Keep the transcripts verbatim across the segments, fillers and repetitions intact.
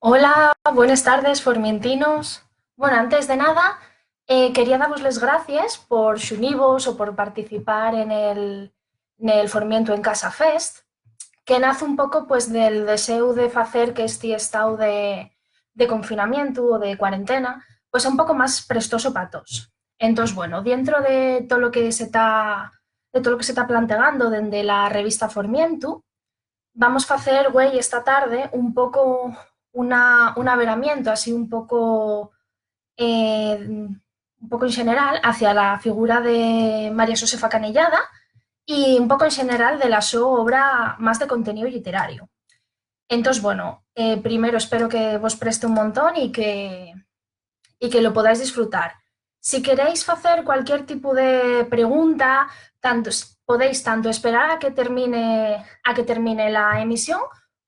Hola, buenas tardes, formientinos. Bueno, antes de nada, eh, quería davos les gracies por xunivos o por participar en el, nel Formientu en Casa Fest, que nace un poco, pues, del deseu de facer que esti estáu de, de confinamientu o de cuarentena, pues, sea un poco más prestoso pa toos. Entós, bueno, dientro de todo lo que se ta, de todo lo que se ta plantegando dende la revista Formientu, vamos facer güei esta tarde un poco una, un averamiento así un poco, eh, un poco en general hacia la figura de María Xosefa Canellada y un poco en general de la so obra más de contenido literario. Entós, bueno, eh, primero espero que vos preste un montón y que, y que lo podáis disfrutar. Si queréis facer cualquier tipo de pregunta, tanto, podéis tanto esperar a que termine, a que termine la emisión,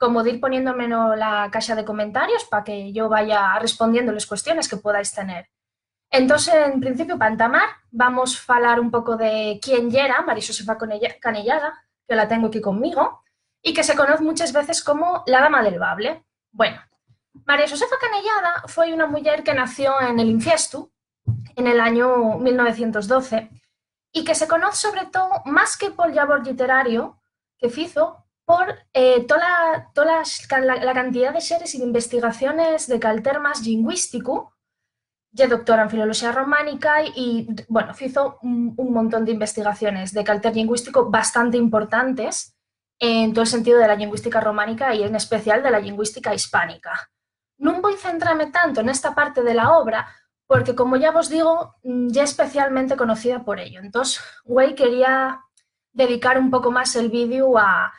como dir poniéndome na caxa de comentarios para que yo vaya respondiendo las cuestiones que podáis tener. Entós, en principio, para entamar, vamos falar un poco de quién yera María Xosefa Canellada, que la tengo aquí conmigo, y que se conoce muchas veces como la Dama del Bable. Bueno, María Xosefa Canellada foi una muyer que nació en el Infiestu, en el año mil novecientos doce, y que se conoce sobre todo, más que por labor literario que fizo, por eh, toda, toda la, la, cantidad de series y de investigaciones de calter más lingüístico. Ye doctora en filoloxía románica y, bueno, fizo un, un montón de investigaciones de calter lingüístico bastante importantes en todo el sentido de la lingüística románica y en especial de la lingüística hispánica. Nun voi centrame tanto nesta parte de la obra porque, como ya vos digo, mm, ye especialmente conocida por ello. Entós, güei quería dedicar un poco más el vídeo a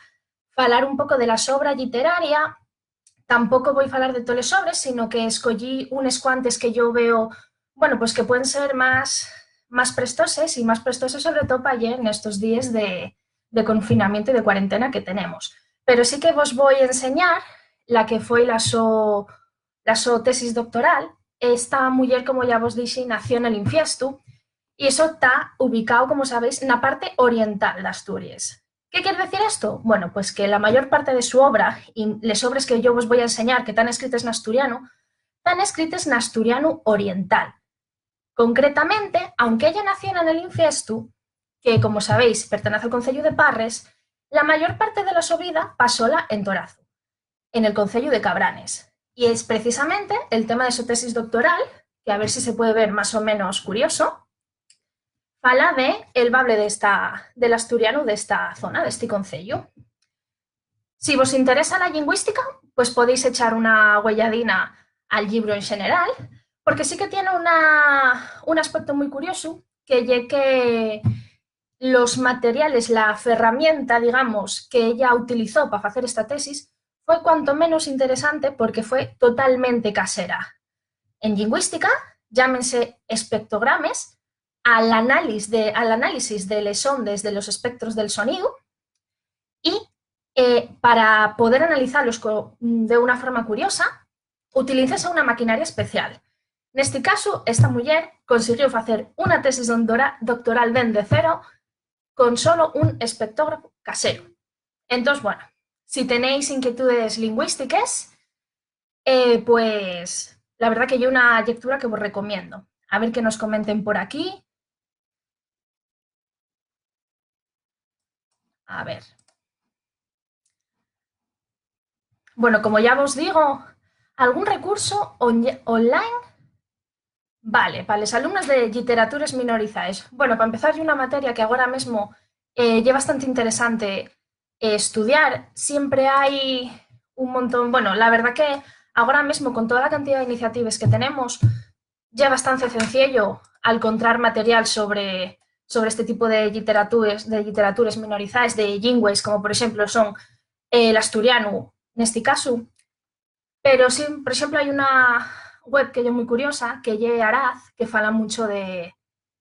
falar un poco de la so obra literaria. Tampoco voi falar de toles obres, sino que escoyí unes cuantes que yo veo, bueno, pues que pueden ser más, más prestoses y más prestoses sobre todo pa ayer, nestos díes de, de confinamiento y de cuarentena que tenemos. Pero sí que vos voi enseñar la que foi la so, la so tesis doctoral. Esta muyer, como ya vos dixi, nació nel Infiestu y eso ta ubicao, como sabéis, na parte oriental d'Asturies. ¿Qué quiere decir esto? Bueno, pues que la mayor parte de su obra y les obres que yo vos voy a enseñar que están escrites n'asturianu, están escrites n'asturianu oriental. Concretamente, aunque ella nació nel Infiestu, que, como sabéis, pertenece al conceyu de Parres, la mayor parte de la so vida pasóla en Torazu, en el conceyu de Cabranes. Y es precisamente el tema de su tesis doctoral, que a ver si se puede ver más o menos curioso, fala de el bable d'esta, del asturianu d'esta zona, d'esti conceyu. Si vos interesa la lingüística, pues podéis echar una güeyadina al llibru en general, porque sí que tiene una, un aspecto muy curioso, que ye que los materiales, la ferramienta, digamos, que ella utilizó pa facer esta tesis, fue cuanto menos interesante porque fue totalmente casera. En lingüística, llámense espectrogrames al anális de, al análisis de les ondes de los espectros del soníu y, eh, para poder analizalos co, de una forma curiosa, utilícese una maquinaria especial. Nesti casu, esta muyer consiguió facer una tesis doctora-, doctoral dende cero con solo un espectógrafu caseru. Entós, bueno, si tenéis inquietudes lingüístiques, eh, pues, la verdá que ye una llectura que vos recomiendo. A ver qué nos comenten por aquí. A ver. Bueno, como ya vos digo, algún recurso on-, online. Vale, pa les alumnos de lliteratures minorizaes. Bueno, pa empezar, ye una materia que agora mesmo, eh, ye bastante interesante, eh, estudiar. Siempre hai un montón, bueno, la verdá que agora mesmo, con toda la cantidá d'iniciatives que tenemos, ye bastante cenciello alcontrar material sobre, sobre este tipo de lliteratures, de lliteratures minorizaes, de llingües, como por exemplo son, eh, l'asturianu, nesti casu. Pero sí, por exemplo, hai una web que ye mui curiosa, que ye Araz, que fala muncho de,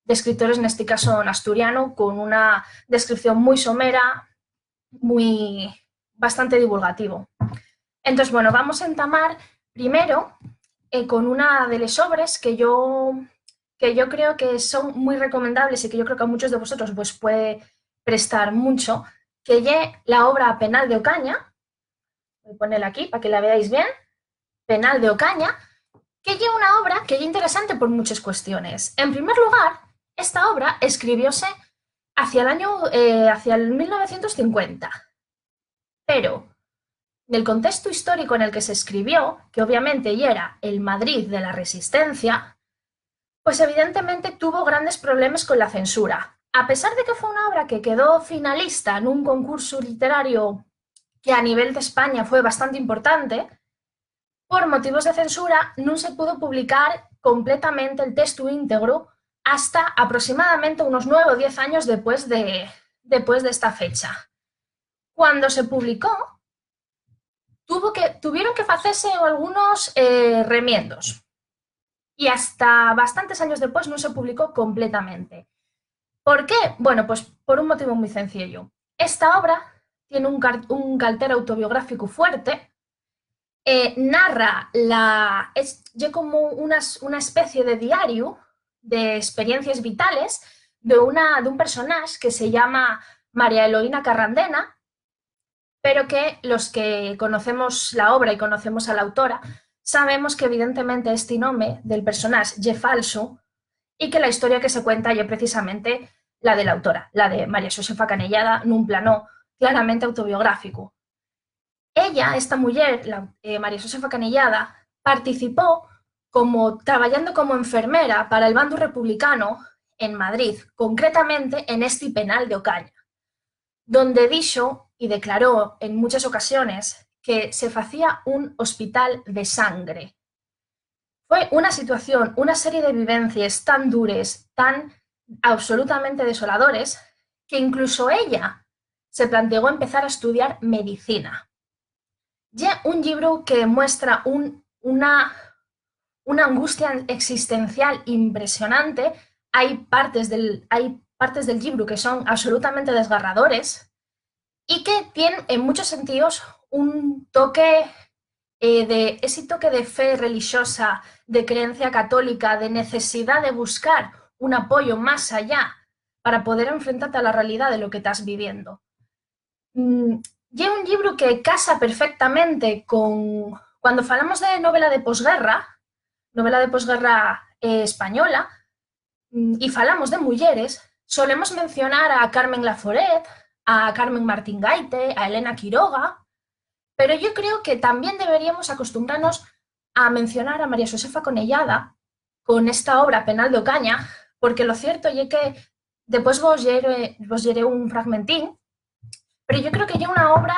de escritores, nesti casu n'asturianu, con una descripción mui somera, mui, bastante divulgativo. Entós, bueno, vamos a entamar primero, eh, con una de les obres que yo, que yo creo que son mui recomendables y que yo creo que a munchos de vosotros vos puede prestar muncho, que ye la obra Penal de Ocaña. Voi ponela aquí pa que la veáis bien. Penal de Ocaña, que ye una obra que ye interesante por muchas cuestiones. En primer lugar, esta obra escribióse hacia el año, eh, hacia el mil novecientos cincuenta. Pero, nel contexto histórico en el que se escribió, que obviamente yera el Madrid de la Resistencia, pues evidentemente tuvo grandes problemas con la censura. A pesar de que fue una obra que quedó finalista en un concurso literario que a nivel de España fue bastante importante, por motivos de censura nun se pudo publicar completamente el texto íntegro hasta aproximadamente unos nueve o diez años después de, después de esta fecha. Cuando se publicó, tuvo que, tuvieron que facese algunos eh, remiendos. Y hasta bastantes años después no se publicó completamente. ¿Por qué? Bueno, pues por un motivo muy sencillo. Esta obra tiene un, un calter autobiográfico fuerte, eh, narra la, es, como unas, una especie de diario de experiencias vitales de, una, de un personaje que se llama María Eloína Carrandena, pero que los que conocemos la obra y conocemos a la autora, sabemos que evidentemente este nombre del personaje ye falso y que la historia que se cuenta ye precisamente la de la autora, la de María Xosefa Canellada, nun plano claramente autobiográfico. Ella, esta mujer, la, eh, María Xosefa Canellada, participó como, trabajando como enfermera para el bando republicano en Madrid, concretamente en este penal de Ocaña, donde dijo y declaró en muchas ocasiones que se hacía un hospital de sangre. Fue una situación, una serie de vivencias tan dures, tan absolutamente desoladores, que incluso ella se planteó empezar a estudiar medicina. Ye un libro que muestra un, una, una angustia existencial impresionante. Hay partes del, hay partes del libro que son absolutamente desgarradores y que tienen en muchos sentidos un toque eh, de ese toque de fe religiosa, de creencia católica, de necesidad de buscar un apoyo más allá para poder enfrentarte a la realidad de lo que estás viviendo. Mm, ye un libro que casa perfectamente con, cuando falamos de novela de posguerra, novela de posguerra eh, española, mm, y falamos de mujeres, solemos mencionar a Carmen Laforet, a Carmen Martín Gaite, a Elena Quiroga, pero yo creo que también deberíamos acostumbrarnos a mencionar a María Xosefa Conellada con esta obra Penal de Ocaña, porque lo cierto ye que después vos lleeré, vos lleeré un fragmentín, pero yo creo que ye una obra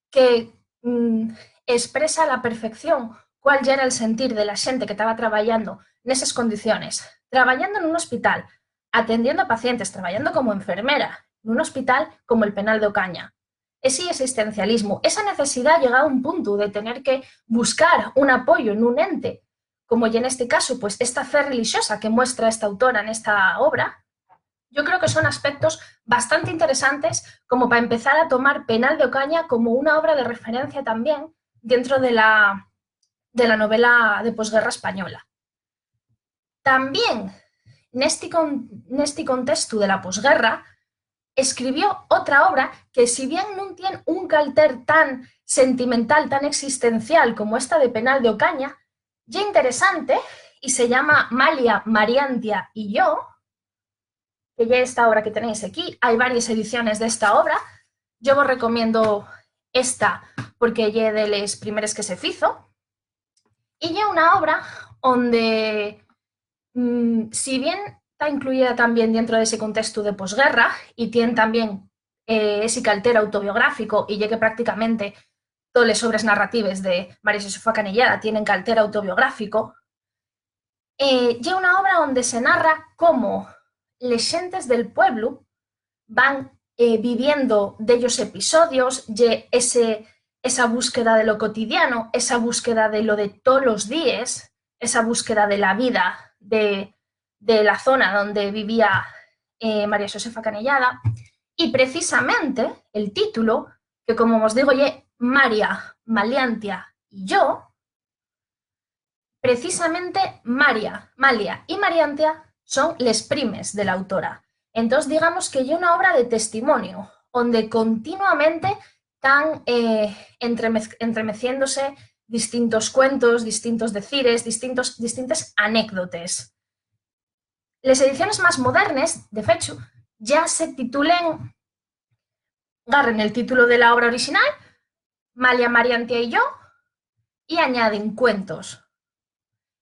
que mm, expresa a la perfección cuál yera el sentir de la xente que taba trabayando neses condiciones, trabayando nun hospital, atendiendo a pacientes, trabayando como enfermera nun hospital como el Penal de Ocaña. Esi existencialismu, esa necesidá llega a un puntu de tener que buscar un apoyo nun ente, como ye nesti casu, pues, esta fe relixosa que muestra esta autora nesta obra, yo creo que son aspectos bastante interesantes como pa empezar a tomar Penal de Ocaña como una obra de referencia también dentro de la, de la novela de posguerra española. También, nesti con-, nesti contestu de la posguerra, escribió otra obra que, si bien nun tien un calter tan sentimental, tan existencial como esta de Penal de Ocaña, ye interesante y se llama Malia, Mariantia y yo, que ye esta obra que tenéis aquí. Hai varias ediciones d'esta obra. Yo vos recomiendo esta porque ye de les primeres que se fizo. Y ye una obra onde, mm, si bien ta incluida también dentro d'esi contestu de posguerra y tien también, eh, esi calter autobiográfico, y ye que prácticamente toles obres narratives de María Xosefa Canellada tienen calter autobiográfico, eh, ye una obra onde se narra cómo les xentes del pueblu van, eh, viviendo dellos episodios, ye ese, esa búsqueda de lo cotidiano, esa búsqueda de lo de tolos díes, esa búsqueda de la vida de, de la zona donde vivía, eh, María Xosefa Canellada. Y precisamente el título, que como vos digo, ye Maria, Maliantia y yo, precisamente Maria, Malia y Mariantia son les primes de la autora. Entós, digamos que ye una obra de testimonio, onde continuamente tán, eh, entremez-, entremeciéndose distintos cuentos, distintos decires, distintos, distintes anécdotes. Les ediciones más modernes, de fechu, ya se titulen, garren el título de la obra orixinal, Malia Mariantia y yo, y añaden cuentos.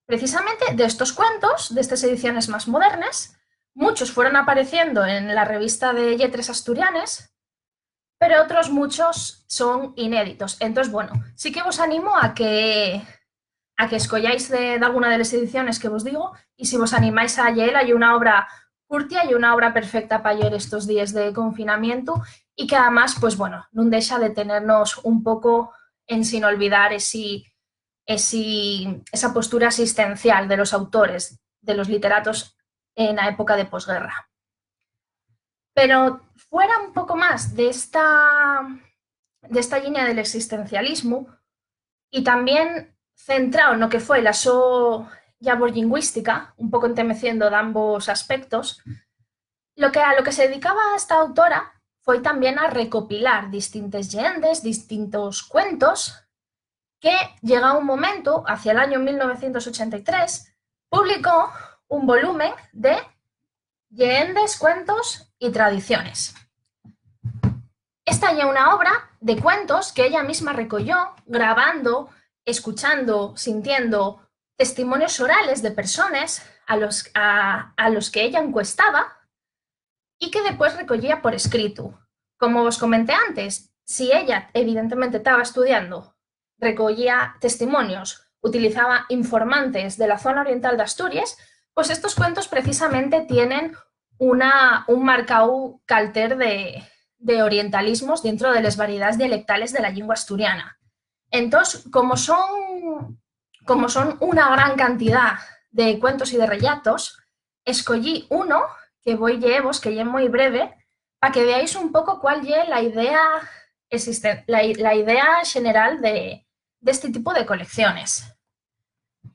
Precisamente de estos cuentos, de estas ediciones más modernes, muchos fueron apareciendo en la revista de Lletres Asturianes, pero otros muchos son inéditos. Entonces, bueno, sí que vos animo a que, a que escoyáis de, de alguna de las ediciones que vos digo, y si vos animáis a lleela, ye una obra curtia y una obra perfecta pa lleer estos días de confinamiento y que además, pues bueno, nun dexa de tenernos un poco en sin olvidar esi, esi, esa postura asistencial de los autores, de los literatos en la época de posguerra. Pero fuera un poco más de esta, de esta línea del existencialismo, y también centrado en lo que fue la so llabor lingüística, un poco entemeciendo de ambos aspectos, lo que, a lo que se dedicaba esta autora fue también a recopilar distintes lleendes, distintos cuentos, que llega un momento, hacia el año mil novecientos ochenta y tres, publicó un volumen de Lleendes, cuentos y tradiciones. Esta ye una obra de cuentos que ella misma recoyó, grabando, escuchando, sintiendo testimonios orales de personas a los, a, a los que ella encuestaba y que después recoyía por escrito. Como os comenté antes, si ella evidentemente estaba estudiando, recoyía testimonios, utilizaba informantes de la zona oriental de Asturies, pues estos cuentos precisamente tienen una, un marcau calter de, de orientalismos dentro de les variedades dialectales de la llingua asturiana. Entós, como son, como son una gran cantidá de cuentos y de rellatos, escoyí uno que voi lleevos, que ye moi breve, pa que veáis un poco cuál ye la idea existen-, la, la idea xeneral de, de este tipo de colecciones.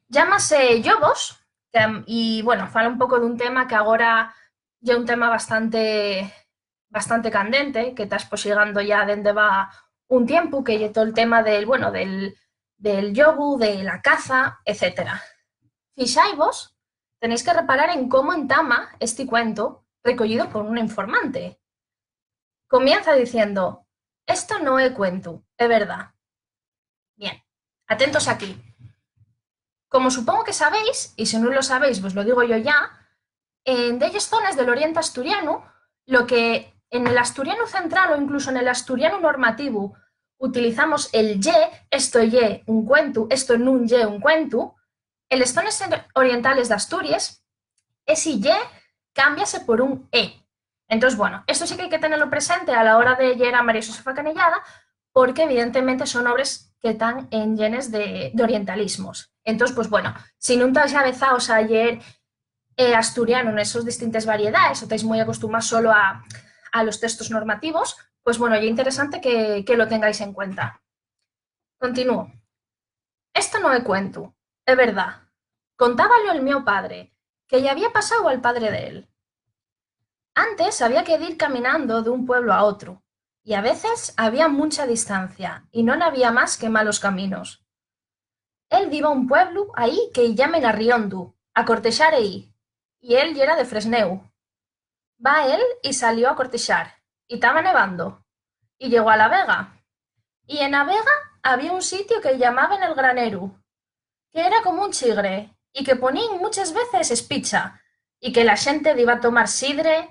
Llámase Llobos, que, y, bueno, fala un poco d'un tema que agora ye un tema bastante, bastante candente, que ta espoxigando ya dende va un tiempu, que ye tol tema del, bueno, del, del llobu, de la caza, etcétera. Fixaivos, tenéis que reparar en cómo entama esti cuento recoyíu por un informante. Comienza diciendo: "Esto no é cuentu, é verdá". Bien, atentos aquí. Como supongo que sabéis, y si nun lo sabéis, vos lo digo yo ya, en delles zones del oriente asturianu, lo que en el asturianu central o incluso en el asturianu normativu utilizamos el ye, esto ye un cuentu, esto nun ye un cuentu, en les zones orientales d'Asturies, esi ye cámbiase por un e. Entós, bueno, esto sí que hai que tenelo presente a la hora de lleer a María Xosefa Canellada, porque evidentemente son obres que tán enllenes de, de orientalismos. Entós, pues bueno, si nun tais avezaos a lleer eh, asturianu nesos distintes variedaes, o tais moi acostumaos solo a, a los textos normativos, pues bueno, ye interesante que, que lo tengáis en cuenta. Continúo. Esto no é cuentu, é verdá. Contábalo el mio padre, que-y había pasáu al padre d'él. Antes había que dir caminando d'un pueblu a otru, y a veces había muncha distancia y non había más que malos caminos. Él diba a un pueblu ahí que-y llamen Arriondu, a cortexar ehí, y él yera de Fresnéu. Va él y salió a cortexar, y taba nevando, y llegó a la vega. Y en a vega había un sitiu que llamaben el graneru, que era como un chigre, y que poníen muches veces espicha, y que la xente diba tomar sidre,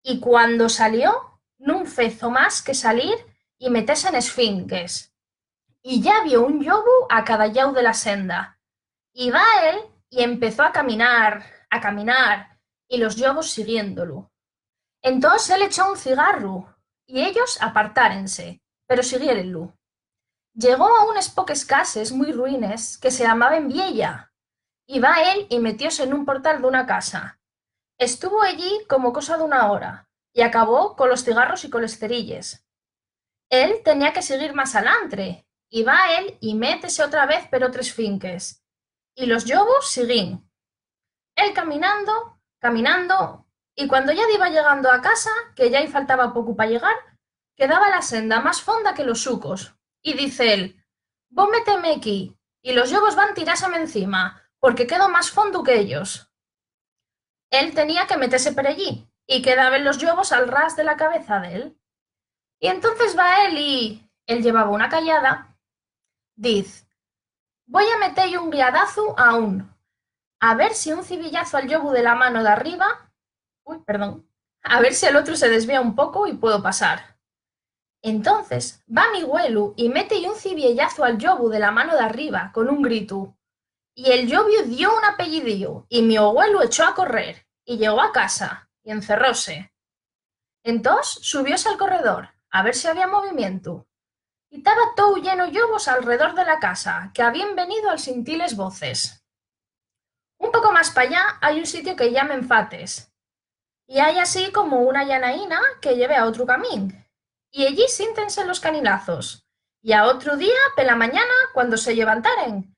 y cuando salió, nun fezo más que salir y metese nes finques. Y yá vio un llobu a cada llau de la senda. Y va él y empezó a caminar, a caminar, y los llobos siguiéndolu. Entós él echó un cigarru, y ellos apartárense, pero siguiérenlu. Llegó a unes poques cases mui ruines que se llamaben Viella, y va él y metióse nun portal d'una casa. Estuvo ellí como cosa d'una hora, y acabó colos cigarros y coles cerilles. Él tenía que siguir más alantre, y va él y métese otra vez per otres finques, y los llobos siguíen. Él caminando, caminando, y cuando ya diba llegando a casa, que ya-y faltaba pocu pa llegar, quedaba la senda más fonda que los xucos, y dice él: "Vo meteme equí, y los llobos van tiráseme encima, porque quedo más fondu que ellos. Él tenía que metese per ellí, y quedaben los llobos al ras de la cabeza d'él. Y entonces va él y, él llevaba una cayada, diz: "Voi a meter-y un guiadazu a un, a ver si un cibillazu al llobu de la mano d'arriba, ui, perdón, a ver si el otru se desvía un poco y puedo pasar". Entonces va mi güelu y mete-y un cibiellazu al llobu de la mano d'arriba con un gritu, y el llobu dio un apellidíu, y mi güelu echó a correr, y llegó a casa, y encerróse. Entós subióse al corredor, a ver si había movimientu, y taba tou lleno llobos alredor de la casa, que habíen venido al sintir les voces. Un poco más p'allá hai un sitiu que llamen Fates, y hai así como una llanaína que lleve a otru camín, y ellí siéntense los caninazos, y a otru día, pela mañana, cuando se llevantaren,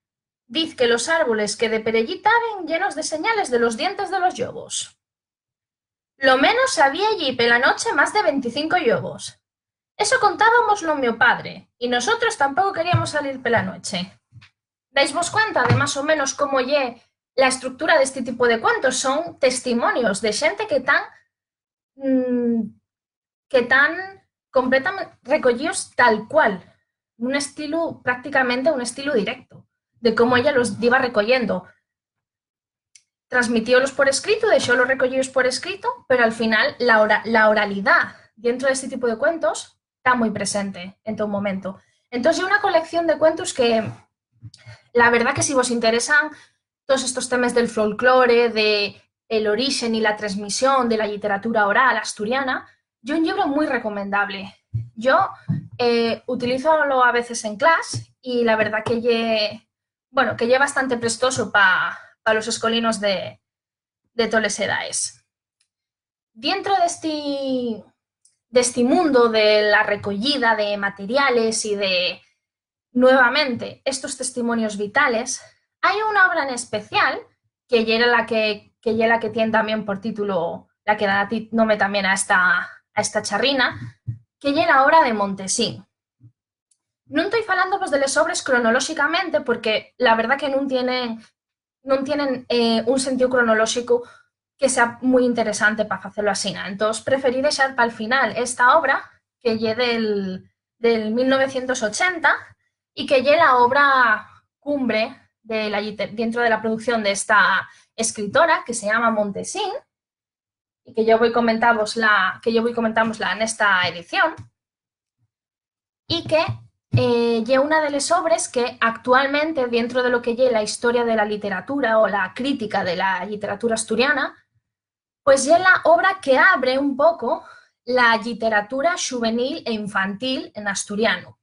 diz que los árboles que de per ellí taben llenos de señales de los dientes de los llobos. Lo menos había ellí pela noche más de venticinco llobos. Eso contábamoslo mio padre, y nosotros tampoco queríamos salir pela nueche. ¿Dais-vos cuenta de más o menos cómo ye la estructura d'esti tipu de cuentos? Son testimonios de xente que tán, mm, que tán completamente recoyíos tal cual, un estilu, prácticamente un estilu directo, de cómo ella los iba recoyendo. Transmitiólos por escrito, dexólos recoyíos por escrito, pero al final la ora-, la oralidá dentro d'esti tipu de cuentos ta mui presente en todo momento. Entós, ye una colección de cuentos que, la verdá que si vos interesan todos estos temes del folclore, de el orixen y la tresmisión de la lliteratura oral asturiana, ye un llibru mui recomendable. Yo, eh, utilízolo a veces en clas y la verdá que ye, bueno, que ye bastante prestoso pa, pa los escolinos de, de toles edaes. Dientro d'esti, d'esti mundo de la recoyida de materiales y de, nuevamente, estos testimonios vitales, hai una obra en especial, que ye la que, que ye la que tien tamién por título, la que da ti-, nome tamién a esta, a esta charrina, que ye la obra de Montesín. Nun toi falándovos de les obres cronolóxicamente, porque la verdá que nun tienen, nun tienen, eh, un sentíu cronolóxicu que sea mui interesante pa facelo asina. Entós, preferí dexar pal final esta obra, que ye del, del mil novecientos ochenta, y que ye la obra cumbre de la lliter-, dentro de la producción d'esta escritora, que se llama Montesín, y que yo voi comentavosla, que yo voi comentámosla nesta edición, y que, eh, ye una de les obres que actualmente, dentro de lo que ye la historia de la literatura o la crítica de la lliteratura asturiana, pues ye la obra que abre un poco la lliteratura xuvenil e infantil en asturianu.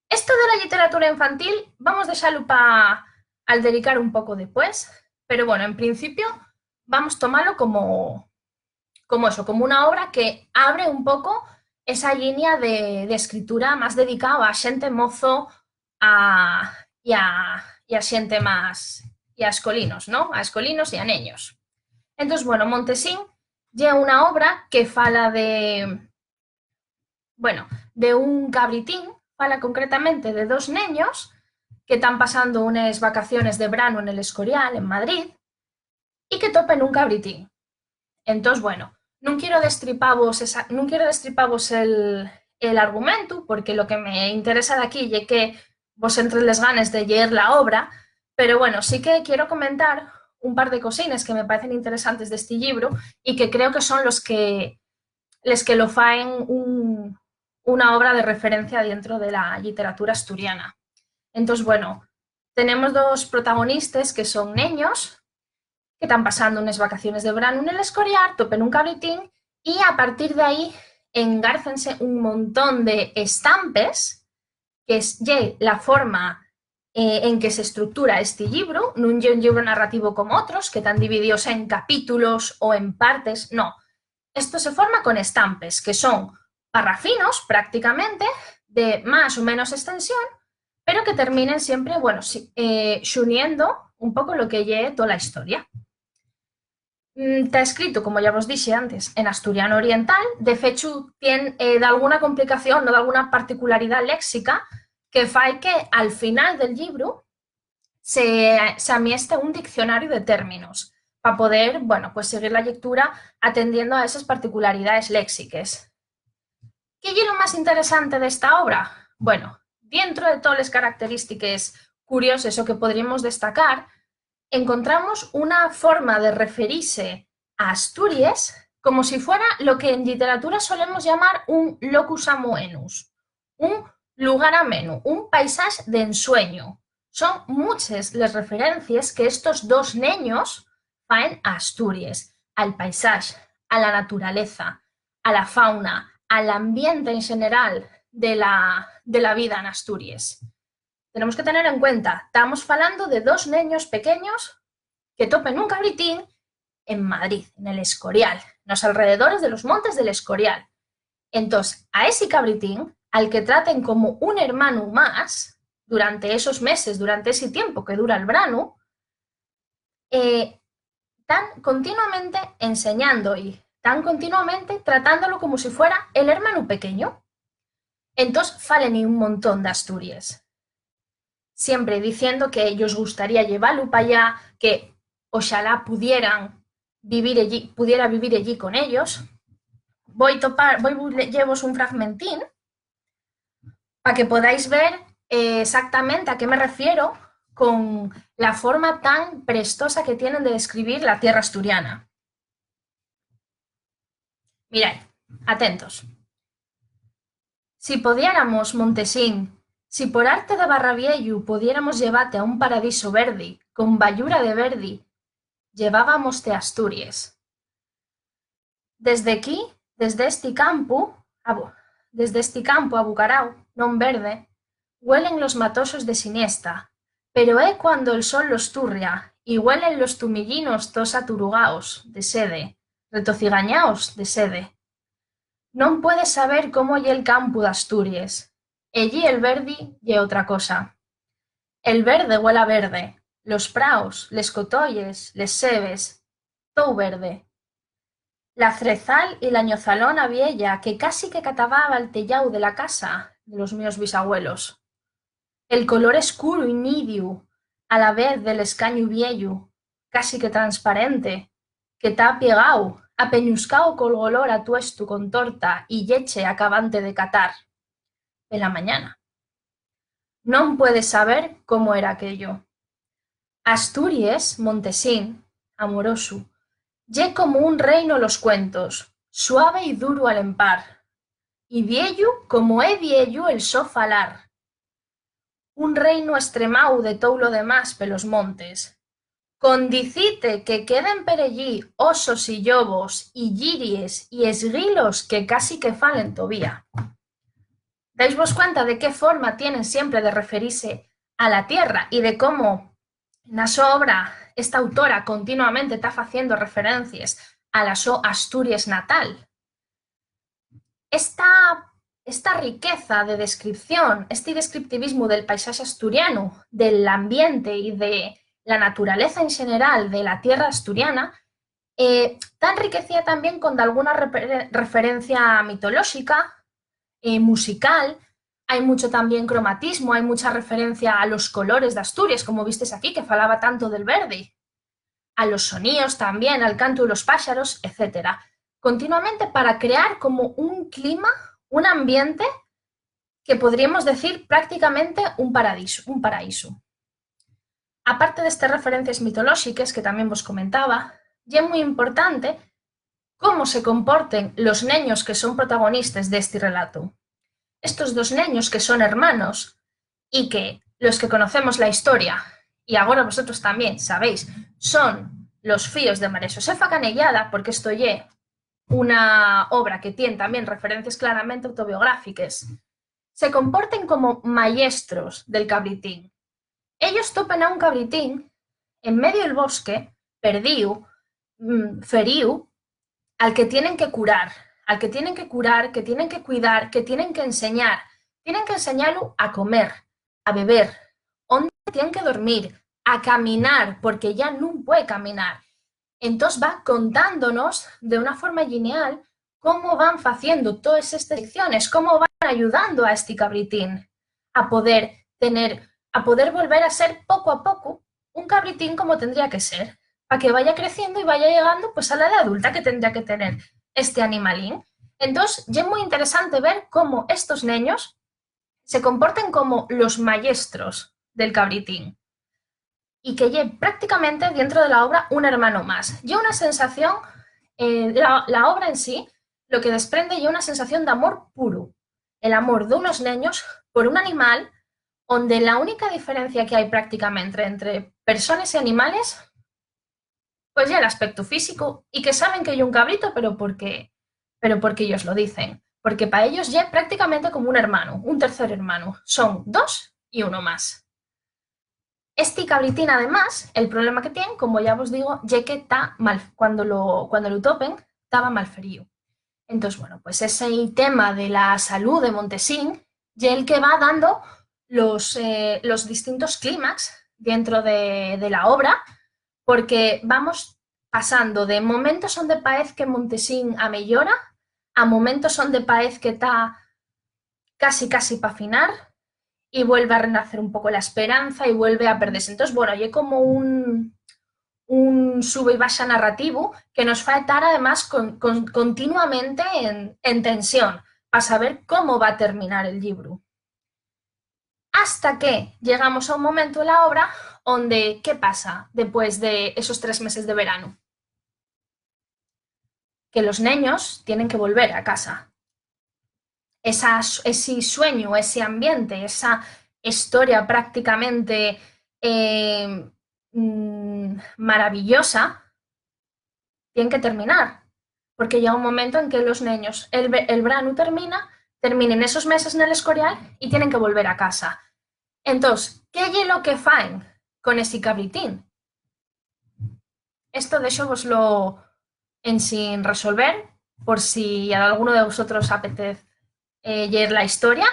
Esto de la lliteratura infantil vamos dexalo pa aldericar un poco depués, pero bueno, en principio vamos tomalo como, como eso, como una obra que abre un poco esa llinia de, de escritura más dedicao a xente mozo, a, y a, y a xente más, y a escolinos, ¿no? A escolinos y a neños. Entós, bueno, Montesín ye una obra que fala de, bueno, de un cabritín, fala concretamente de dos neños que tán pasando unes vacaciones de branu en el Escorial, en Madrid, y que topen un cabritín. Entós, bueno, nun quiero destripavos esa, nun quiero destripavos el, el argumentu, porque lo que me interesa d'aquí ye que vos entren les ganes de lleer la obra, pero bueno, sí que quiero comentar un par de cosines que me parecen interesantes d'esti llibru y que creo que son los que, les que lo faen un, una obra de referencia dientro de la lliteratura asturiana. Entós, bueno, tenemos dos protagonistes que son neños, que tán pasando unes vacaciones de branu nel Escorial, topen un cabritín, y a partir de ahí engárcense un montón de estampes, que es, ye la forma, eh, en que s'estructura esti llibru. Nun ye un llibru narrativo como otros, que tán dividíos en capítulos o en partes, no. Esto se forma con estampes, que son parrafinos, prácticamente, de más o menos extensión, pero que terminen siempre, bueno, si-, eh, xuniendo un poco lo que ye tola historia. Mm, ta escrito, como ya vos dixe antes, en asturiano oriental. De fechu, tien, eh, dalguna complicación o dalguna particularidá léxica que fai que al final del llibru se, se amieste un diccionariu de términos pa poder, bueno, pues seguir la llectura atendiendo a esas particularidades léxiques. ¿Qué ye lo más interesante d'esta obra? Bueno, dientro de toles característiques curioses o que podríemos destacar, encontramos una forma de referise a Asturies como si fuera lo que en lliteratura solemos llamar un locus amoenus, un lugar amenu, un paisax d'ensueñu. Son muches les referencies que estos dos neños faen a Asturies, al paisax, a la naturaleza, a la fauna, al ambiente en general de la, de la vida en Asturies. Tenemos que tener en cuenta, tamos falando de dos neños pequeños que topen un cabritín en Madrid, en el Escorial, nos alrededores de los montes del Escorial. Entós, a esi cabritín, al que traten como un hermanu más, durante esos meses, durante esi tiempu que dura'l branu, eh, tán continuamente enseñando-y, tán continuamente tratándolo como si fuera el hermanu pequeño. Entós, falen-y un montón d'Asturies, siempre diciendo que yos gustaría llevalu p'allá, que oxalá pudieran vivir ellí, pudiera vivir ellí con ellos. Voi topar, voi bu-, le-, llevos un fragmentín pa que podáis ver, eh, exactamente a qué me refiero con la forma tan prestosa que tienen de describir la tierra asturiana. Mirái, atentos. Si podiéramos, Montesín, si por arte de Barraviellu pudiéramos llevate a un paradiso verdi, con bayura de verdi, llevábamoste a Asturies. Desde quí, desde esti campu, a bu-, desde esti campu abucarao, non verde, güelen los matosos de siniesta, pero é cuando el sol los turria y güelen los tumiyinos tos aturugaos de sede, retocigañaos de sede. Non puedes saber cómo ye'l campu d'Asturies. Ellí el verdi ye otra cosa. El verde güel a verde, los praos, les cotoyes, les sebes, tou verde. La frezal y la ñozalona vieya que casi que catababa'l teyáu de la casa de los mios bisagüelos. El color escuru y nidiu, a la vez del escañu vieyu, casi que transparente, que ta apiegáu, apeñuscáu col golor a tuestu con torta y lleche acabante de catar pela mañana. Non puedes saber cómo era aquello. Asturies, Montesín, amorosu, ye como un reino los cuentos, suave y duru al empar, y vieyu como é vieyu el so falar. Un reino estremáu de tou lo demás pelos montes. Con dicite que queden per ellí osos y llobos y lliries y esguilos que casi que falen tovía. Dais-vos cuenta de qué forma tienen siempre de referise a la tierra y de cómo na so obra esta autora continuamente ta faciendo referencies a la so Asturies natal. Esta, esta riqueza de descripción, esti descriptivismu del paisaxe asturianu, del ambiente y de la naturaleza en general de la tierra asturiana, eh, ta enriquecía tamién con dalguna repere-, referencia mitolóxica, eh, musical. Hai mucho tamién cromatismo, hai mucha referencia a los colores d'Asturies, como vistes aquí, que falaba tanto del verde, a los soníos tamién, al cantu de los páxaros, etcétera. Continuamente para crear como un clima, un ambiente que podríamos decir prácticamente un paradisu, un paraíso. Aparte d'estes referencies mitolóxiques que tamién vos comentaba, ye mui importante cómo se comporten los neños que son protagonistes d'esti relatu. Estos dos neños que son hermanos y que los que conocemos la historia, y agora vosotros tamién sabéis, son los fíos de María Xosefa Canellada, porque esto ye una obra que tien tamién referencies claramente autobiográfiques, se comporten como mayestros del cabritín. Ellos topen a un cabritín en medio del bosque, perdíu, mm, feríu, al que tienen que curar, al que tienen que curar, que tienen que cuidar, que tienen que enseñar. Tienen que enseñalu a comer, a beber, onde tien que dormir, a caminar, porque ya nun puede caminar. Entós va contándonos de una forma llineal cómo van faciendo toes estes lecciones, cómo van ayudando a esti cabritín a poder tener a poder volver a ser poco a poco un cabritín como tendría que ser, pa que vaya creciendo y vaya llegando, pues, a la edá adulta que tendría que tener este animalín. Entós, ye muy interesante ver cómo estos neños se comporten como los mayestros del cabritín, y que ye prácticamente dientro de la obra un hermano más. Ye una sensación, eh, la, la obra en sí, lo que desprende ye una sensación d'amor puru, el amor d'unos neños por un animal, onde la única diferencia que hai prácticamente entre persones y animales, pues, ye l'aspectu físicu, y que saben que ye un cabrito, pero porque, pero porque ellos lo dicen, porque pa ellos ye prácticamente como un hermano, un tercer hermano. Son dos y uno más. Esti cabritín, además, el problema que tien, como ya vos digo, ye que ta mal, cuando lo, cuando lo topen, taba malferíu. Entós, bueno, pues ese tema de la salú de Montesín ye el que va dando los, eh, los distintos clímax dientro de, de la obra, porque vamos pasando de momentos onde paez que Montesín ameyora a momentos onde paez que ta casi, casi pa finar, y vuelve a renacer un poco la esperanza y vuelve a perderse. Entós, bueno, ye como un, un sube y baxa narrativo que nos fa tar, además, con, con, continuamente en, en tensión pa saber cómo va a terminar el llibru. Hasta que llegamos a un momento de la obra onde, ¿qué pasa después de esos tres meses de verano? Que los neños tienen que volver a casa. Esa, esi sueñu, ese ambiente, esa historia prácticamente, eh, mm, maravillosa, tien que terminar, porque llega un momento en que los neños, el ve-, el branu termina, terminen esos meses nel Escorial y tienen que volver a casa. Entós, ¿qué ye lo que faen con esi cabritín? Esto déxovoslo ensin resolver, por si a alguno de vosotros apetez, eh, lleer la historia,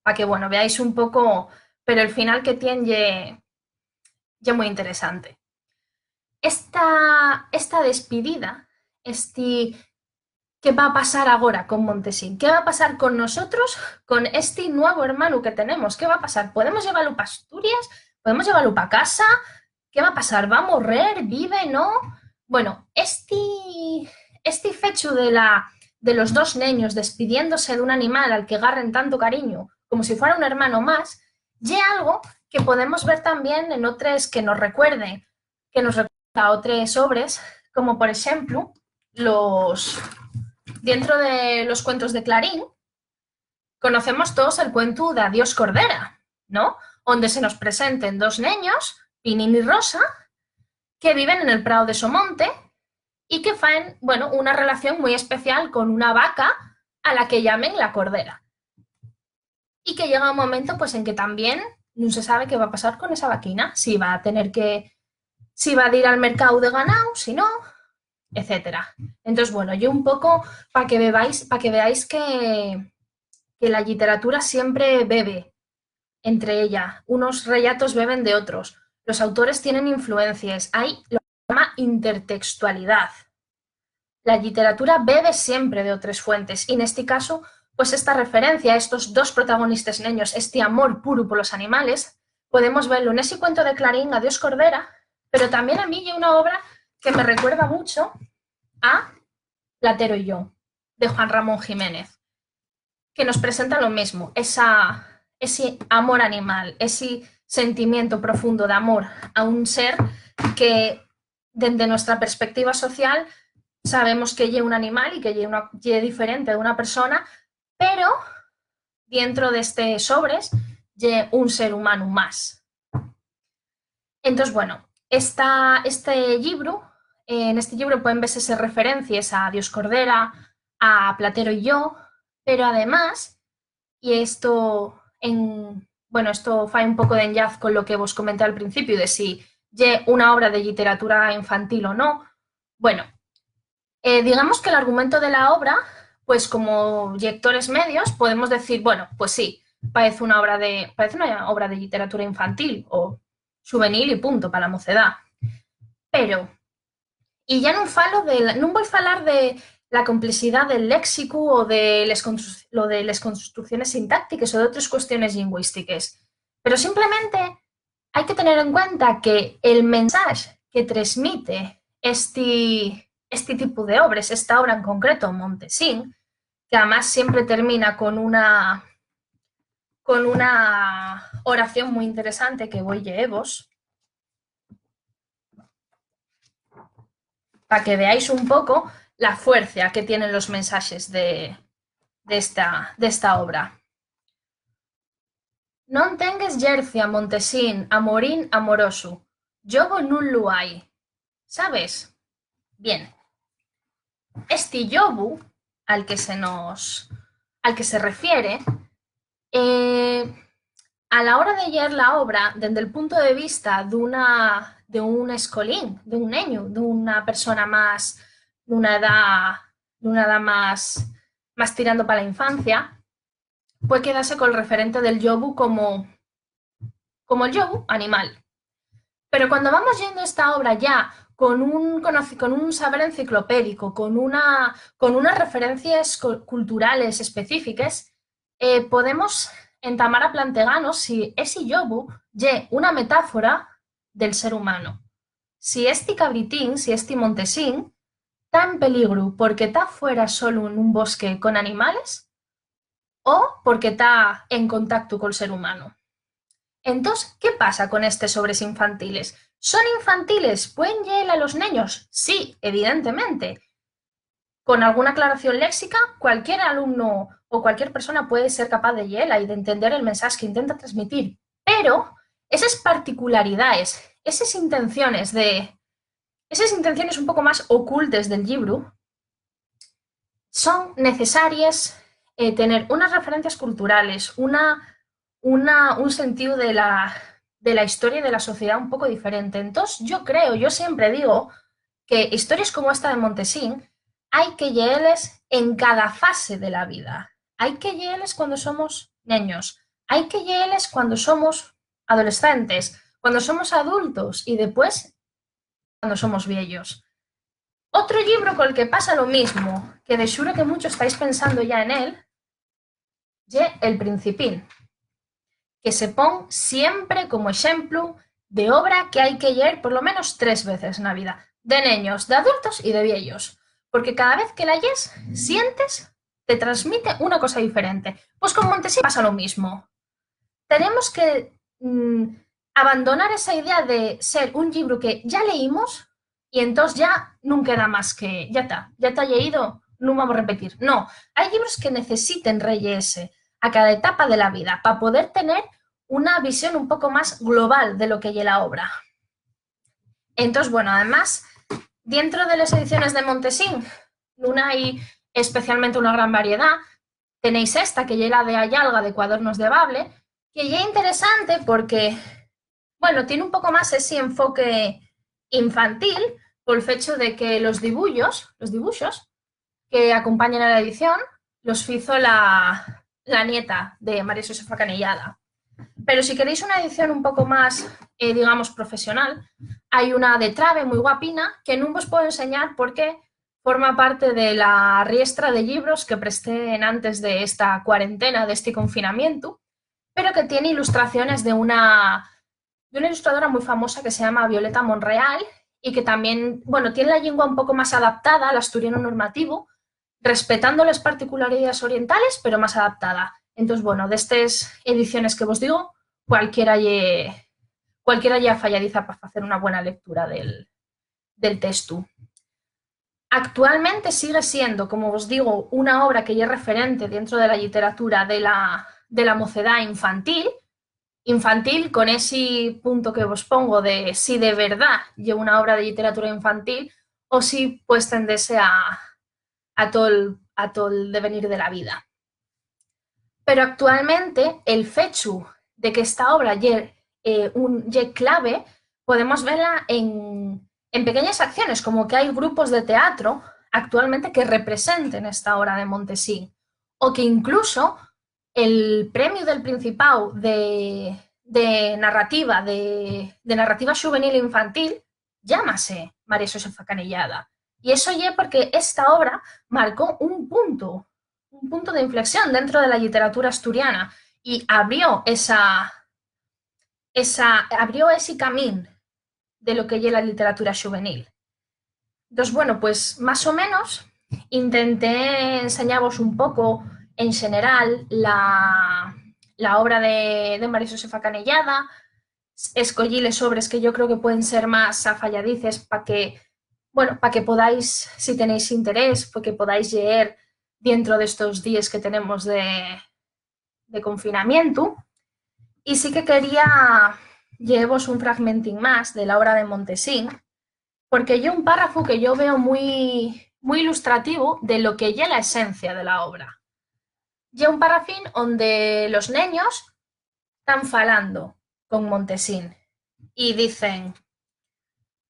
pa que, bueno, veáis un poco, pero el final que tien ye, ye muy interesante. Esta, esta despidida, esti, ¿qué va a pasar agora con Montesín? ¿Qué va a pasar con nosotros, con esti nuevo hermanu que tenemos? ¿Qué va a pasar? ¿Podemos llevalo pa Asturias? ¿Podemos llevalo pa casa? ¿Qué va a pasar? ¿Va a morrer? ¿Vive? ¿No? Bueno, esti, esti fechu de la, de los dos neños despidiéndose d'un animal al que garren tanto cariño, como si fuera un hermano más, ye algo que podemos ver también en otres que nos recuerde, que nos recuerda a otres obres, como por exemplu, los, dentro de los cuentos de Clarín, conocemos todos el cuentu d'Adiós Cordera, ¿no? Onde se nos presenten dos neños, Pinín y Rosa, que viven en el prao de Somonte y que faen, bueno, una relación muy especial con una vaca a la que llamen la Cordera. Y que llega un momento, pues, en que también nun se sabe qué va a pasar con esa vaquina, si va a tener que, si va a ir al mercado de ganao, si no, etcétera. Entonces, bueno, yo un poco pa que veáis, pa que veáis que, que la literatura siempre bebe entre ella, unos relatos beben de otros, los autores tienen influencias, hay lo que se llama intertextualidad. La literatura bebe siempre de otras fuentes, y en este caso, pues esta referencia a estos dos protagonistas neños, este amor puro por los animales, podemos verlo en ese cuento de Clarín, Adiós Cordera, pero también a mí hay una obra que me recuerda mucho a Platero y yo, de Juan Ramón Jiménez, que nos presenta lo mismo, esa, ese amor animal, ese sentimiento profundo de amor a un ser que, desde nuestra perspectiva social, sabemos que ye un animal y que ye, una, ye diferente de una persona, pero dentro de este sobres ye un ser humano más. Entonces, bueno, esta, este libro, eh, en este libro pueden verse esas referencias a Adiós Cordera, a Platero y yo, pero además, y esto en, bueno, esto fai un poco de enllaz con lo que vos comenté al principio, de si ye una obra de literatura infantil o no. Bueno, eh, digamos que el argumento de la obra, pues como lectores medios, podemos decir, bueno, pues sí, parece una obra de, parece una obra de literatura infantil o juvenil y punto, pa la mocedá. Pero, y ya nun falo de, nun voi falar de la complexidá del léxicu o de les constru-, lo de les construcciones sintáctiques o d'otres cuestiones llingüístiques, pero simplemente Hai que tener en cuenta que el mensaxe que tresmite esti, esti tipu de obres, esta obra en concreto, Montesín, que además siempre termina con una, con una oración muy interesante que voi lleevos, pa que veáis un poco la fuercia que tienen los mensajes de, de esta, de esta obra. Non tengues yercia, Montesín, amorín amorosu, llobo nun lu hai. ¿Sabes? Bien. Esti llobu al que se nos, al que se refiere, eh, a la hora de lleer la obra, dende el punto de vista d'una, de un escolín, d'un neñu, d'una persona más, d'una edá, d'una edá más, más tirando pa la infancia, puede quedase col referente del llobu como, como el llobu, animal. Pero cuando vamos yendo esta obra ya con un conoci-, con un saber enciclopédico, con una, con unas referencias co-, culturales específicas, eh, podemos entamar a planteganos si esi llobu ye una metáfora del ser humano. Si esti cabritín, si esti montesín, ta en peligru porque ta fuera solu nun bosque con animales, o porque ta en contactu col ser humano. Entós, ¿qué pasa con estes obres infantiles? ¿Son infantiles? ¿Pueden lleela los neños? Sí, evidentemente. Con alguna aclaración léxica, cualquier alumno o cualquier persona puede ser capaz de lleela y de entender el mensaje que intenta transmitir. Pero eses particularidades, eses intenciones de, eses intenciones un poco más ocultes del llibru, son necesaries, eh, tener unas referencias culturales, una, una, un sentíu de la, de la historia y de la sociedá un poco diferente. Entós, yo creo, yo siempre digo que histories como esta de Montesín hai que lleeles en cada fase de la vida. Hai que lleeles cuando somos neños, hai que lleeles cuando somos adolescentes, cuando somos adultos y después cuando somos vieyos. Otro llibru col que pasa lo mismo, que de xuru que muchos estáis pensando ya en él, ye El Principín, que se pon siempre como exemplu de obra que hai que lleer por lo menos tres veces na vida, de neños, d'adultos y de vieyos, porque cada vez que la llees, sientes, te transmite una cosa diferente. Pues con Montesín pasa lo mismo. Tenemos que, mm, abandonar esa idea de ser un llibru que ya leímos y entós ya nun queda más que, ya ta, ya ta lleído, nun vamos a repetir. No, hai llibros que necesiten relleyese a cada etapa de la vida pa poder tener una visión un poco más global de lo que ye la obra. Entós, bueno, además, dientro de les ediciones de Montesín nun hai especialmente una gran variedá. Tenéis esta, que ye la de Ayalga, de Cuadernos de Bable, que ye interesante porque, bueno, tien un poco más esi enfoque infantil, pol fechu de que los dibuyos, los dibuxos que acompañen a la edición los fizo la, la nieta de María Xosefa Canellada. Pero si queréis una edición un poco más, eh, digamos, profesional, hai una de Trabe, mui guapina, que nun vos puedo enseñar porque forma parte de la riestra de llibros que presté enantes de esta cuarentena, de este confinamiento, pero que tiene ilustraciones de una, de una ilustradora muy famosa que se llama Violeta Monreal y que también, bueno, tiene la lengua un poco más adaptada al asturiano normativo, respetando las particularidades orientales, pero más adaptada. Entonces, bueno, de estas ediciones que vos digo, cualquiera ye, cualquiera ye afayadiza para hacer una buena lectura del, del texto. Actualmente sigue siendo, como vos digo, una obra que ye referente dentro de la literatura de la, de la mocedá infantil, infantil con esi punto que vos pongo de si de verdá ye una obra de literatura infantil o si pues tendese a, a tol, a tol devenir de la vida. Pero actualmente el fechu de que esta obra ye, eh, un, ye clave, podemos vela en, en pequeñas acciones, como que hai grupos de teatro actualmente que representen esta obra de Montesín, o que incluso el premiu del Principáu de, de narrativa, de, de narrativa xuvenil e infantil, llámase María Xosefa Canellada. Y eso ye porque esta obra marcó un punto, un punto de inflexión dentro de la literatura asturiana y abrió esa, esa, abrió esi camín de lo que ye la literatura xuvenil. Entós, bueno, pues, más o menos, intenté enseñavos un poco, en xeneral, la, la obra de, de María Josefa Canellada. Escoyí les obres que yo creo que pueden ser más afayadices pa que, bueno, pa que podáis, si tenéis interés, pa que podáis lleer dientro d'estos díes que tenemos de, de confinamientu. Y sí que quería lleevos un fragmentín más de la obra de Montesín, porque ye un párrafu que yo veo mui, mui ilustrativu de lo que ye la esencia de la obra. Ye un parrafín onde los neños tán falando con Montesín y dicen: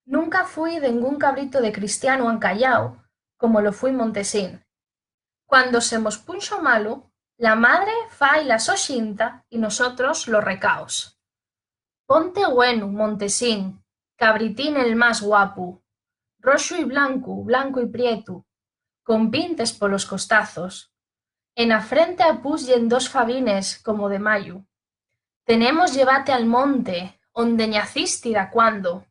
"Nunca fui dengún cabrito de cristianu ancayao como lo fui Montesín. Cuando se mos punxo malu, la madre fai la so xinta y nosotros los recaos. Ponte güenu, Montesín, cabritín el más guapu, roxu y blancu, blancu y prietu, con pintes polos costazos. Ena frente apúsyen dos fabines como de mayu. Tenemos llevate al monte, onde ñacisti dacuando.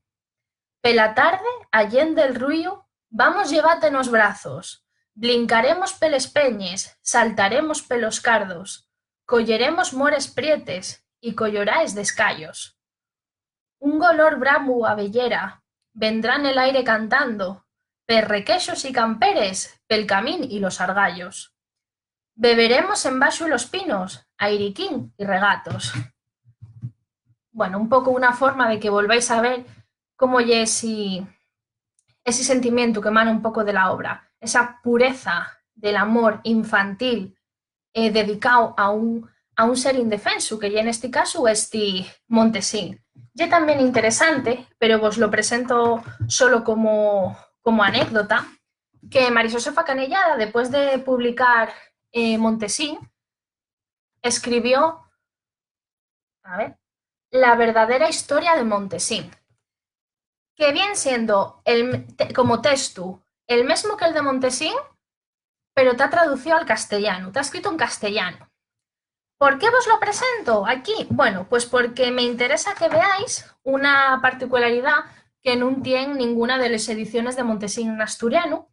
Pela tarde, allende'l ruíu, vamos llevate nos brazos, blincaremos peles peñes, saltaremos pelos cardos, coyeremos mores prietes y coyoraes d'escayos. Un golor bramu abeyera vendrá nel aire cantando, per requexos y camperes, pel camín y los argallos. Beberemos embaxu los pinos, airiquín y regatos". Bueno, un poco una forma de que volváis a ver cómo ye esi, esi sentimientu que emana un poco de la obra, esa pureza del amor infantil, eh, dedicao a un, a un ser indefensu, que ye nesti casu esti Montesín. Ye tamién interesante, pero vos lo presento solo como, como anécdota, que María Josefa Canellada, después de publicar, eh, Montesín, escribió, a ver, La verdadera historia de Montesín, que vien siendo el, te-, como textu el mesmo que el de Montesín, pero ta traducío al castellanu, ta escrito en castellanu. ¿Por qué vos lo presento aquí? Bueno, pues porque me interesa que veáis una particularidá que nun tien ninguna de les ediciones de Montesín n'asturianu,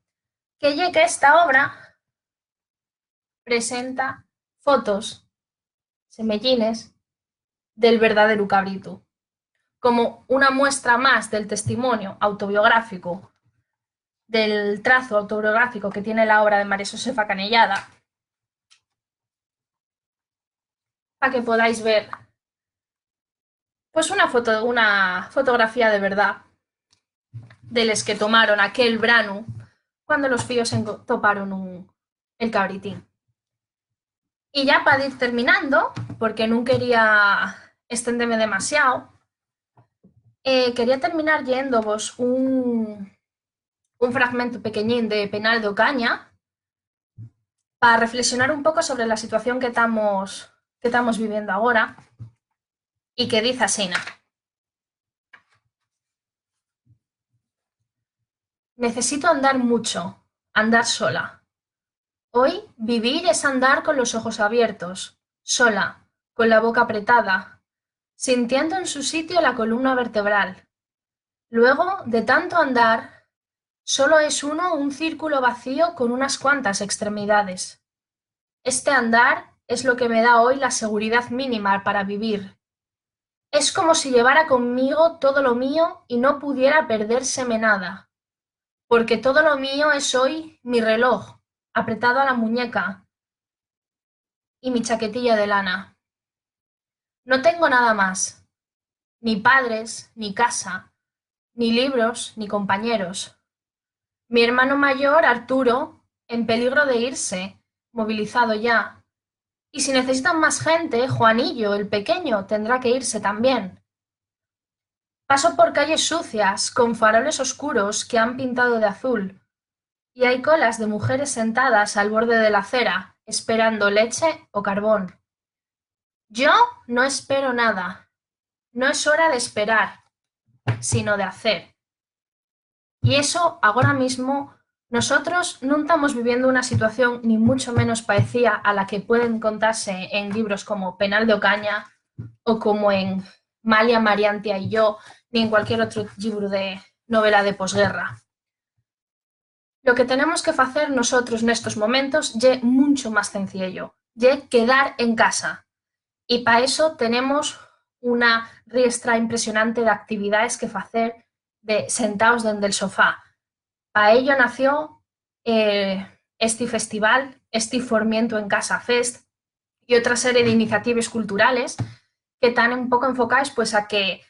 que ye que esta obra presenta fotos semeyines del verdaderu cabritu, como una muestra más del testimonio autobiográfico, del trazo autobiográfico que tiene la obra de María Josefa Canellada, pa que podáis ver, pues, una foto, una fotografía de verdá de les que tomaron aquel branu cuando los fíos enco-, toparon un, el cabritín. Y ya pa dir terminando, porque nun quería estendeme demasiao, eh, quería terminar lleéndovos un, un fragmentu pequeñín de Penal d'Ocaña, pa reflexionar un poco sobre la situación que tamos, que tamos viviendo agora, y que diz asina: "Necesito andar mucho, andar sola. Hoy vivir es andar con los ojos abiertos, sola, con la boca apretada, sintiendo en su sitio la columna vertebral. Luego, de tanto andar, solo es uno un círculo vacío con unas cuantas extremidades. Este andar es lo que me da hoy la seguridad mínima para vivir. Es como si llevara conmigo todo lo mío y no pudiera perdérseme nada, porque todo lo mío es hoy mi reloj, apretado a la muñeca, y mi chaquetilla de lana. No tengo nada más, ni padres, ni casa, ni libros, ni compañeros. Mi hermano mayor, Arturo, en peligro de irse, movilizado ya. Y si necesitan más gente, Juanillo, el pequeño, tendrá que irse también. Paso por calles sucias, con faroles oscuros que han pintado de azul, y hay colas de mujeres sentadas al borde de la acera, esperando leche o carbón. Yo no espero nada. No es hora de esperar, sino de hacer. Y eso, agora mismo, nosotros nun tamos viviendo una situación ni mucho menos paecía a la que pueden contase en libros como Penal d'Ocaña o como en Malia, Mariantia y yo, ni en cualquier otru llibru de novela de posguerra. Lo que tenemos que facer nosotros nestos momentos ye muncho más cenciello, ye quedar en casa. Y pa eso tenemos una riestra impresionante d'actividaes que facer de sentaos dende'l sofá. Pa ello nació, eh, esti festival, esti Formientu en Casa Fest y otra serie d'iniciatives culturales que tán un poco enfocaes, pues, a que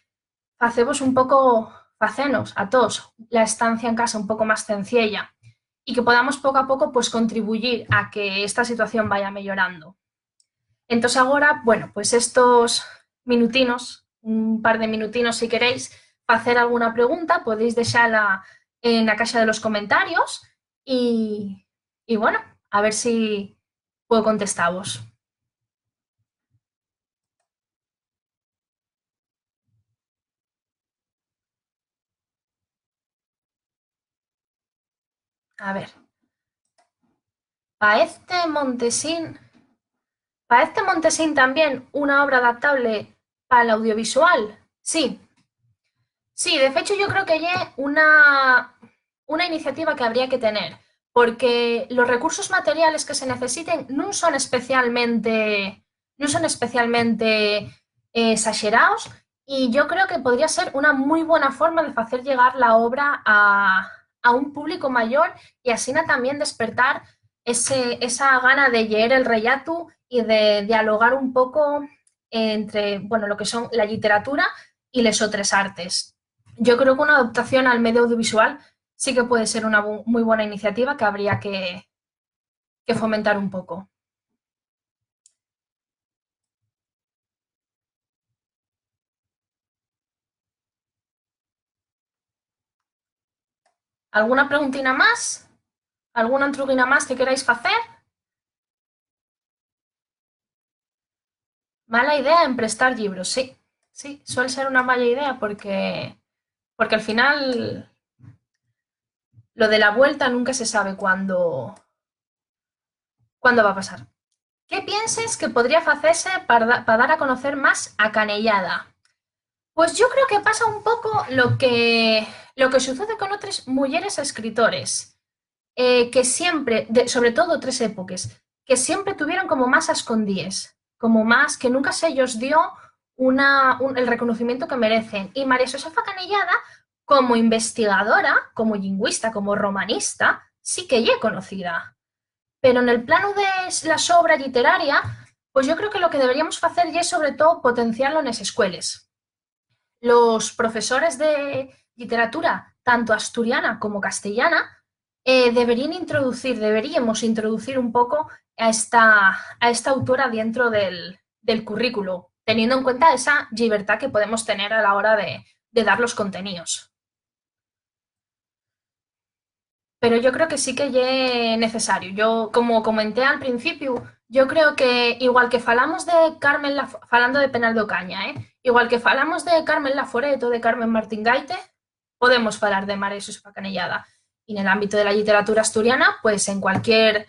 facevos un poco, facenos a toos la estancia en casa un poco más cenciella y que podamos poco a poco, pues, contribuyir a que esta situación vaya meyorando. Entós agora, bueno, pues estos minutinos, un par de minutinos, si queréis facer alguna pregunta, podéis dexala en la caxa de los comentarios y, y bueno, a ver si puedo contestarvos. A ver. Pa este Montesín, pa este Montesín tamién una obra adaptable pal audiovisual. Sí. Sí, de fecho, yo creo que ye una, una iniciativa que habría que tener, porque los recursos materiales que se necesiten nun son especialmente, nun son especialmente, eh, esaxeraos, y yo creo que podría ser una muy buena forma de facer llegar la obra a, a un público mayor y asina tamién despertar ese, esa gana de lleer el rellato y de dialogar un poco entre, bueno, lo que son la lliteratura y les otres artes. Yo creo que una adaptación al medio audiovisual sí que puede ser una bu-, muy buena iniciativa que habría que, que fomentar un poco. ¿Alguna preguntina más? ¿Alguna entruguina más que queráis facer? Mala idea emprestar llibros, sí. Sí, suel ser una mala idea porque, porque al final lo de la vuelta nunca se sabe cuándo, cuándo va a pasar. ¿Qué pienses que podría facese pa da-, pa dar a conocer más a Canellada? Pues yo creo que pasa un poco lo que, lo que sucede con otres muyeres escritores, eh, que siempre, de, sobre todo tres époques, que siempre tuvieron como más a escondíes, como más que nunca se ellos dio una, un, el reconocimiento que merecen. Y María Xosefa Canellada, como investigadora, como lingüista, como romanista, sí que ye conocida. Pero nel planu de s-, la so obra lliteraria, pues yo creo que lo que deberíamos facer ye, sobre todo, potenciarlo nes escueles. Los profesores de lliteratura, tanto asturiana como castellana, eh, deberíen introducir, deberíemos introducir un poco a esta, a esta autora dentro del, del currículo, teniendo en cuenta esa llibertá que podemos tener a la hora de, de dar los contenidos. Pero yo creo que sí que ye necesario. Yo, como comenté al principiu, yo creo que igual que falamos de Carmen la Fo-, falando de Penal d'Ocaña, ¿eh? Igual que falamos de Carmen Laforet o de Carmen Martín Gaite, podemos falar de María Xosefa Canellada. Y nel ámbito de la lliteratura asturiana, pues en cualquier,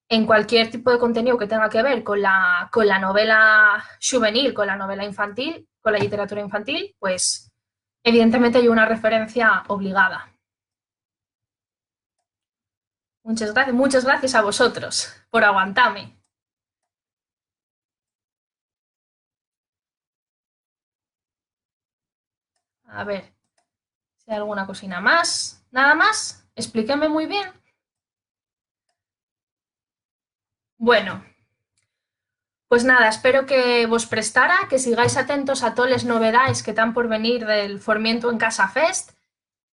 en cualquier tipo de contenido que tenga que ver con la, con la novela xuvenil, con la novela infantil, con la lliteratura infantil, pues evidentemente ye una referencia obligada. Muchas gracias, muchas gracias a vosotros por aguantame. A ver si hai alguna cosina más. ¿Nada más? ¿Expliquéme muy bien? Bueno, pues nada, espero que vos prestara, que sigáis atentos a toles novedaes que tán por venir del Formientu en Casa Fest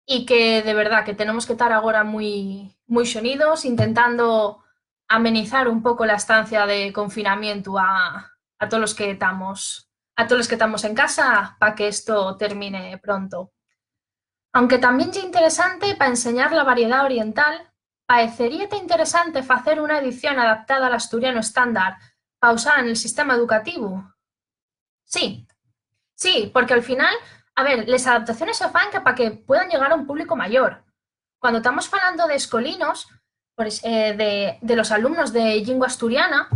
y que de verdá que tenemos que tar agora mui, mui xunidos, intentando amenizar un poco la estancia de confinamientu a, a tolos que tamos, a tolos que tamos en casa, pa que esto termine pronto. Aunque tamién ye interesante pa enseñar la variedá oriental, ¿paeceríete interesante facer una edición adaptada al asturianu estándar pa usala nel sistema educativu? Sí, sí, porque al final, a ver, les adaptaciones se fan que pa que puedan llegar a un público mayor. Cuando tamos falando d'escolinos, por ex-, eh, de, de los alumnos de llingua asturiana,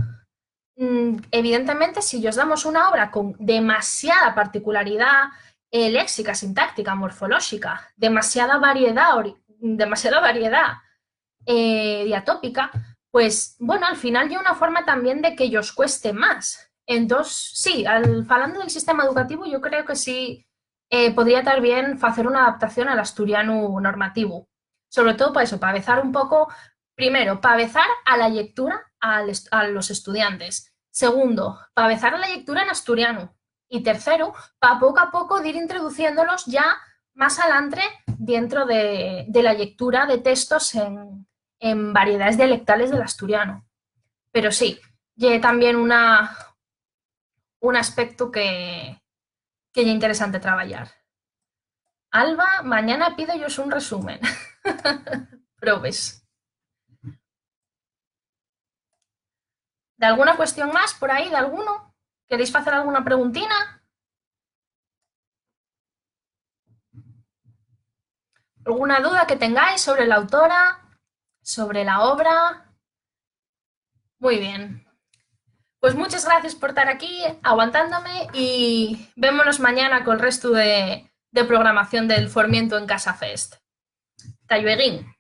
mm, evidentemente, si yos damos una obra con demasiada particularidá, eh, léxica, sintáctica, morfolóxica, demasiada variedá, ori-, demasiada variedá, eh, diatópica, pues, bueno, al final ye una forma también de que yos cueste más. Entós, sí, al, falando del sistema educativo, yo creo que sí, eh, podría tar bien facer una adaptación al asturianu normativu. Sobre todo pa eso, pa avezar un poco, primero, pa avezar a la llectura al est-, a los estudiantes. Segundo, pa avezar a la llectura en asturianu. Y tercero, pa poco a poco dir introduciéndolos ya más alantre dentro de, de la llectura de textos en, en variedades dialectales del asturiano. Pero sí, ye también una, un aspecto que, que ye interesante trabayar. Alba, mañana pido yos un resumen. Probes. ¿D'alguna cuestión más por ahí, d'alguno? ¿Queréis facer alguna preguntina? ¿Alguna duda que tengáis sobre la autora, sobre la obra? Muy bien. Pues muchas gracias por tar aquí, aguantándome, y vémonos mañana col restu de, de programación del Formientu en Casa Fest. Ta llueguín.